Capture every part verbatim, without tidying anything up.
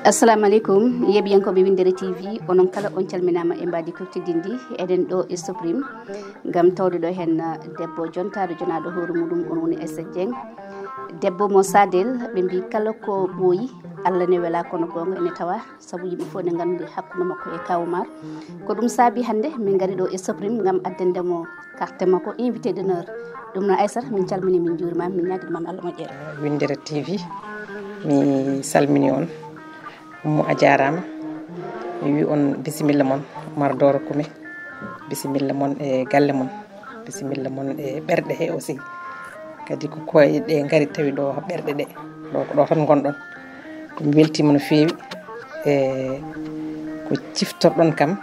Assalamu aleykum, yeɓiyankooɓe Winndere T V, onon kala on calminaama e mbaadi kurtidinndi. Eɗen ɗo e Supreme ngam tawde ɗo heen debbo jontaaɗo, jonaaɗo hoore muɗum, on woni Aissata Dieng. Debbo mo Sadel, ɓe mbii kala ko ɓooyi, Allah ne welaa, kono goonga ene tawaa, sabu yimɓe fof ne nganndi hakkunde makko e Kaaw Oumar. Ko ɗum saabi hannde min ngari ɗo e Supreme ngam addande mo carte makko invité d'honneur. Ɗum noon, Aissata, min calmini, min njuurima, min ñaagini ma Allah moƴƴere. Winndere T V, mi salmini on. Ummu, a jaaraama. Mi wi on bisimilla mon, Oumar Doro Koume. Bisimilla mon e galle mon. Bisimilla mon e ɓerɗe he aussi. Kadi ko koye ɗe ngari tawi ɗo ɓerɗe ɗe. Ɗo ko ɗo tan ngonɗon. Mi weltiima no feewi. E ko ciftorɗon kam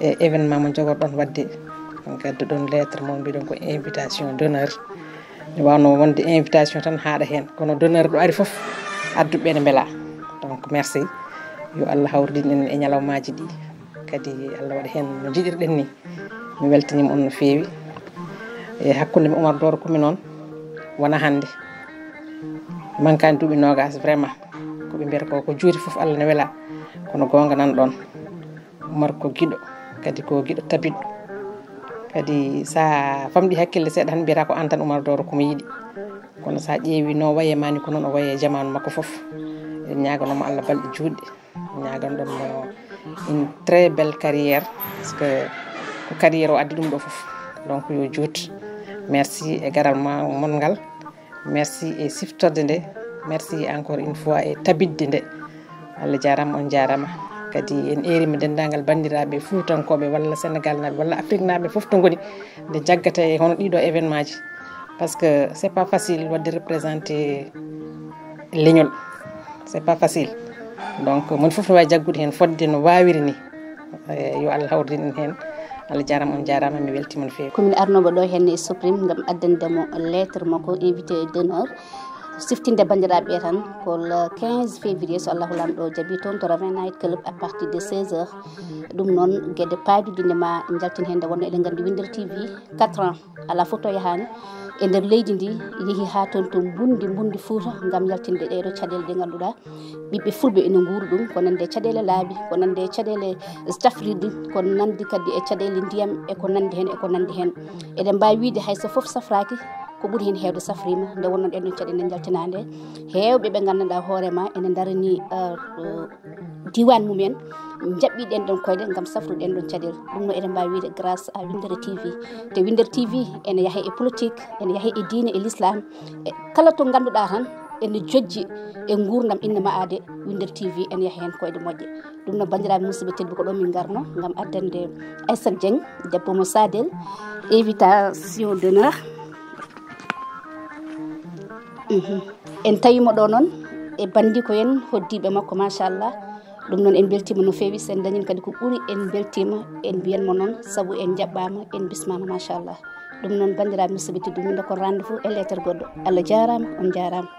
e événement mo jogorɗon waɗde. Ngadduɗon lettre mon, mbiɗon ko invitation d'honneur. Ne waawno wonde invitation tan haaɗa heen, kono d'honneur ɗo ari fof, adduɓe ne mbelaa. Donc, merci. Yo Allah hawridin en e ñalawmaaji ɗi. Kadi Allah waɗa heen no njiɗirɗen ni. Mi weltaniima on no feewi. E hakkunde mi Oumar Doro Koume noon, wona hannde. Mankaani duuɓi noogaas, vraiment. Ko ɓe mbiyata ko, ko juuti fof Allah ne welaa. Kono goonga nan ɗoon. Oumar ko giɗo, kadi ko giɗo tabiɗɗo. Kadi sa famɗi hakkille seeɗa tan mbiyata ko aan tan Oumar Doro Koume yiɗi. Kono sa ƴeewi no waye mani ko noon o waye jamaanu makko fof. En ñaaganoo mo Allah balɗe juutɗe. Ñaaganɗon mo une très belle carrière, parce que ko carrière o addi ɗum ɗo fof. Donc yo juut. Merci e garal ma mon ngal. Merci e siftorde nde. Merci encore une fois e tabitde nde. Allah jaaraama, on jaaraama. Kadi en eerima denndaangal banndiraaɓe Fuutankooɓe walla Senegal naaɓe walla Afrique naaɓe fof to ngoni, nde jaggata e hono ɗiɗo événement ji. Parce que c'est pas facile waɗde représenter leñol. C'est pas facile. Donc, mon fof no waawi jaggude heen fodde no waawiri ni. Eh, yo Allah hawridin en heen. Allah jaaraama, on jaaraama, mi weltiima no feewi. Ko min arnooɓe ɗo heen e Supreme ngam addande mo lettre makko invité d'honneur. Siftinde banndiraaɓe tan ko le quinze février, so Allahu Laamɗo jaɓi, toon to Raven Night Club à partir de seize heures. Ɗum noon, geɗe paaɗuɗe nde ma njaltin heen, nde wonno eɗen nganndi Winndere T V, quatre ans alaa fof to yahaani e nder leydi ndi, yehi haa toon to Mbundi, Mbundi Fuuta, ngam yaltinde ɗee ɗo caɗeele ɗe ngannduɗaa ɓiɓɓe fulɓe ene nguuri ɗum, ko nande e caɗeele laabi, ko nande e caɗeele safrirɗi, ko nandi kadi e caɗeele ndiyam, e ko nandi heen, e ko nandi heen. Eɗen mbaawi wiyde hay so fof safraaki, ko ɓuri heen heewde safriima, nde wonnoo ɗeen ɗoon caɗeele njaltinaa nde. Heewɓe ɓe nganndanɗaa hoore ma ene ndarani, eh, eh, diiwaan mumen, njaɓɓi ɗeen ɗoon koyɗe ngam safrude ɗeen ɗoon caɗeele. Ɗum no eɗen mbaawi wiyde grâce à Winndere T V. Te Winndere T V ene yaha e politique, ene yaha e diine, e l'islam, e kala to ngannduɗaa tan ene jojji e nguurndam inna ma aade, Winndere T V ene yaha heen koyɗe moƴƴe. Ɗum noon, banndiraaɓe musidɓe tedduɓe, ko ɗo min ngarno ngam addande Aissata Dieng, debbo mo Sadel, invitation d'honneur. Mhm. En tawi mo ɗo noon e banndiko en, hoddiiɓe makko, machallah. Ɗum noon, en mbeltiima no feewi. So en dañin kadi ko ɓuri, en mbeltiima, en mbiyan mo noon, sabu en njaɓɓaama, en bismaama, machallah. Ɗum noon, banndiraaɓe musidɓe tedduɓe, min ndokkon rendez-vous e lettre goɗɗo. Allah jaaraama, on jaaraama.